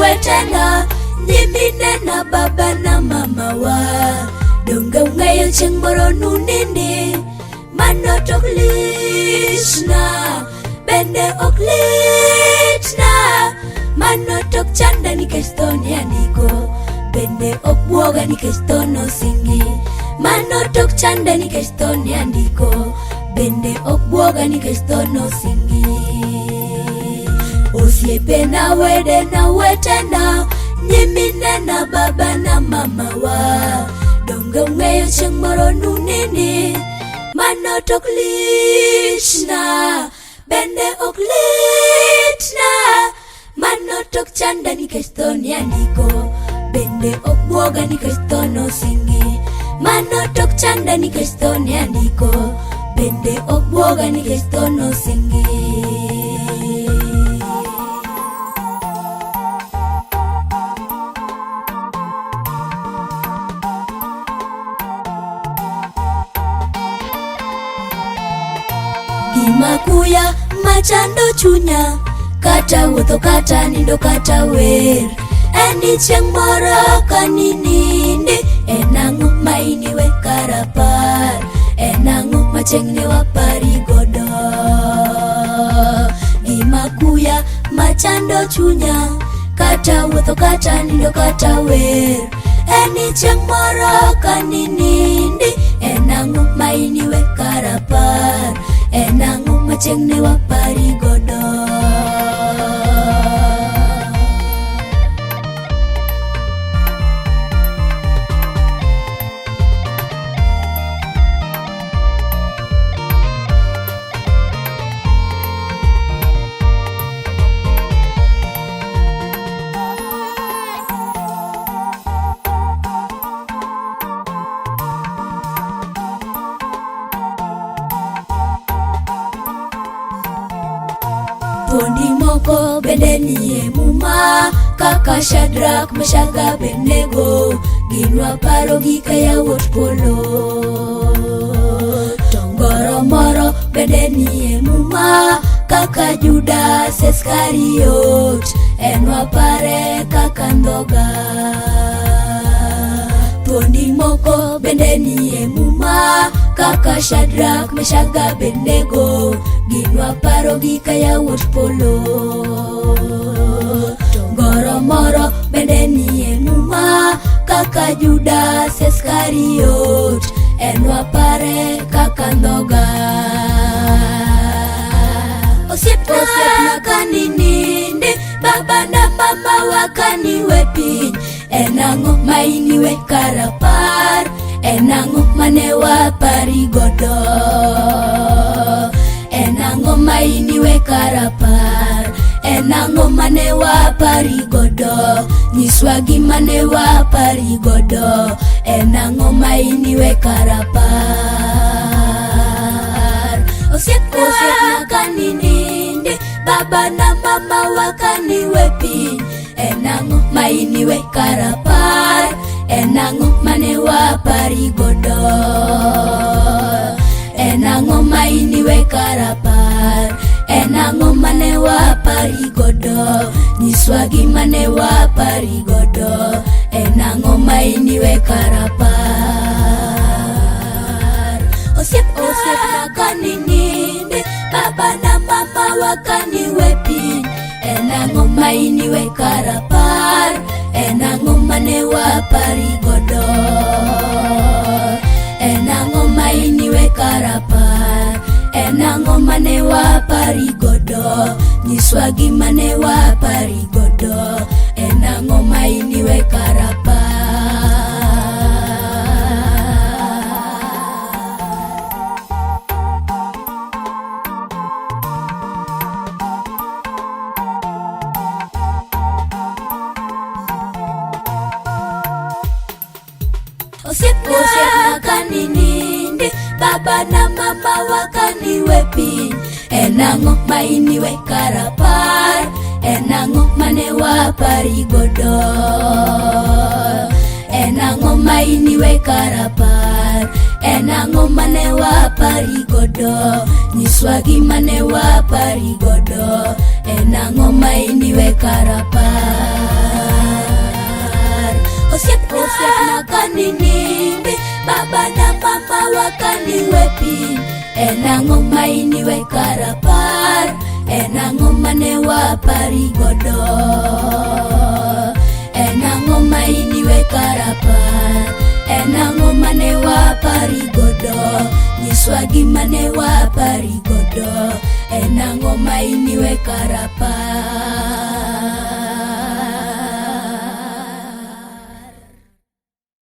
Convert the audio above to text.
wetena, nyiminena, baba na mamawa. Donge ung'eyo chieng' moro nunindi, mano to ok lichna, bende ok litna. Mano to ok chanda nikech tho ni andiko, bende ok bwoga nikech tho nosingi. Mano to ok chanda nikech tho ni andiko, bende ok bwoga nikech tho nosingi. Osiepena, wedena, wetena, nyiminena, baba na mamawa. Donge ung'eyo chieng' moro nunindi, mano to ok lichna, bende ok litna. Mano to ok chanda nikech tho ni andiko, bende ok bwoga nikech tho nosingi. Mano to ok chanda nikech tho ni andiko, bende ok bwoga nikech tho nosingi. Gima kuya machando chunya, kata wuotho kata nindo kata wer, en ni chieng' moro kaninindi, en ang'o ma iniwe karapar, en ang'o ma chieng' ne wapari godo. Gima kuya machando chunya, kata wuotho kata nindo kata wer, en ni chieng' moro kaninindi, en ang'o ma iniwe karapar, en ang'o ma chieng' ne wapari godo. Thuondi moko bende nie muma kaka Shadrach, Meshach, Abednego, gin waparo gi ka yawuot polo. To ngoro moro bende nie muma kaka Judas Iskariot, en wapare kaka ndhoga. Thuondi moko bende nie muma kaka Shadrach, Meshach, Abednego, gin waparo gi ka yawuot polo. To ngoro moro bende nie muma kaka Judas Iskariot, en wapare kaka ndhoga. Osiepna kaninindi, baba na mama wa kaniwe piny, en ang'o ma iniwe karapar, en ang'o mane wapari godo. En ang'o ma iniwe karapar, en ang'o mane wapari godo, nyiswa gima ne wapari godo, en ang'o ma iniwe karapar. Osiepna kaninindi, baba na mama wa kaniwe piny, en ang'o ma iniwe karapar, en ang'o mane wapari godo. En ang'o ma iniwe karapar, en ang'o mane wapari godo, nyiswa gima ne wapari godo, en ang'o ma iniwe karapar. Osiepna kaninindi, baba na mama wa kaniwe piny, en ang'o ma iniwe karapar, en ang'o mane wapari godo. En ang'o ma iniwe karapar, en ang'o mane wapari godo, nyiswa gima ne wapari godo, en ang'o ma iniwe karapar. Osiepna kaninindi, baba na mama wa kaniwe piny, en ang'o ma iniwe karapar, en ang'o mane wapari godo. En ang'o ma iniwe karapar, En ang'o mane wapari godo? Nyiswa gima ne wapari godo. En ang'o ma iniwe karapar? Osiepna, osiepna kaninindi, baba na mama wakaniwe piny. En ang'o ma iniwe karapar? En ang'o mane wapari godo? En ang'o ma iniwe karapar? En ang'o mane wapari godo? Nyiswa gima ne wapari godo. En ang'o ma iniwe karapar?